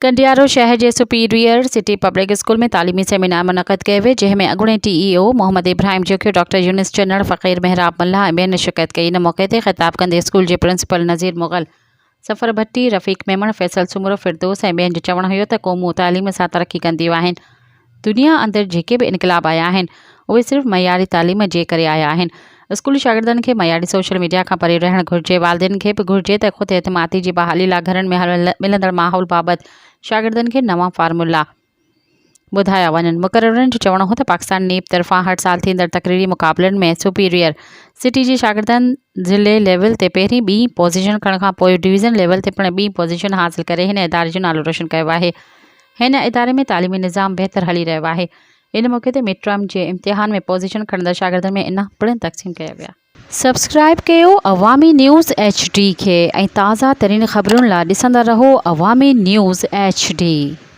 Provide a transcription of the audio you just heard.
ڪنڊيارو شهر جي superior city public school ۾ تعليمي سيمينار منعقد ڪيو ويو، جنهن ۾ اڳوڻي T E O Muhammad Ibrahim Jokhio, doctor Younis Channar, Faqir Mehrab Mallah ۽ ٻين شرڪت ڪئي. ان موقعي تي خطاب ڪندي اسڪول جي پرنسپل نذير مغل، ظفر ڀٽي، رفيق ميمڻ، فيصل سومرو، فردوس ۽ ٻين جو چوڻ هيو ته قومون تعليم سان ترقي ڪنديون آهن، دنيا اندر جيڪي به انقلاب آيا آهن اهي صرف معياري تعليم جي ڪري آيا آهن. اسڪولي شاگردن کي معياري سوشل ميڊيا کان پري رهڻ گهرجي. والدين کي به گهرجي ته خود اعتمادي جي بحالي لاء گهرن ۾ ملندڙ ماحول بابت شاگردن کي نوان فارمولا ٻڌايا وڃن. مقررن جو چوڻ هو ته پاڪستان نيب طرفان هر سال ٿيندڙ تقريري مقابلن ۾ سپيريئر سٽي جي شاگردن ضلعي ليول تي پهرين ٻي پوزيشن کڻڻ کان پوء ڊويزن ليول تي پڻ ٻي پوزيشن حاصل ڪري هن اداري جو نالو روشن ڪيو آهي. هن اداري ۾ تعليمي نظام بهتر هلي رهيو آهي. ان موقعي تي مڊ ٽرم جي امتحان ۾ پوزيشن کڻندڙ شاگردن ۾ انعام پڻ تقسيم ڪيا ويا. سبسڪرائيب ڪيو عوامي نيوز ايڇ ڊي کي ۽ تازه ترين خبرن لا ڏسندا رهو عوامي نيوز ايڇ ڊي.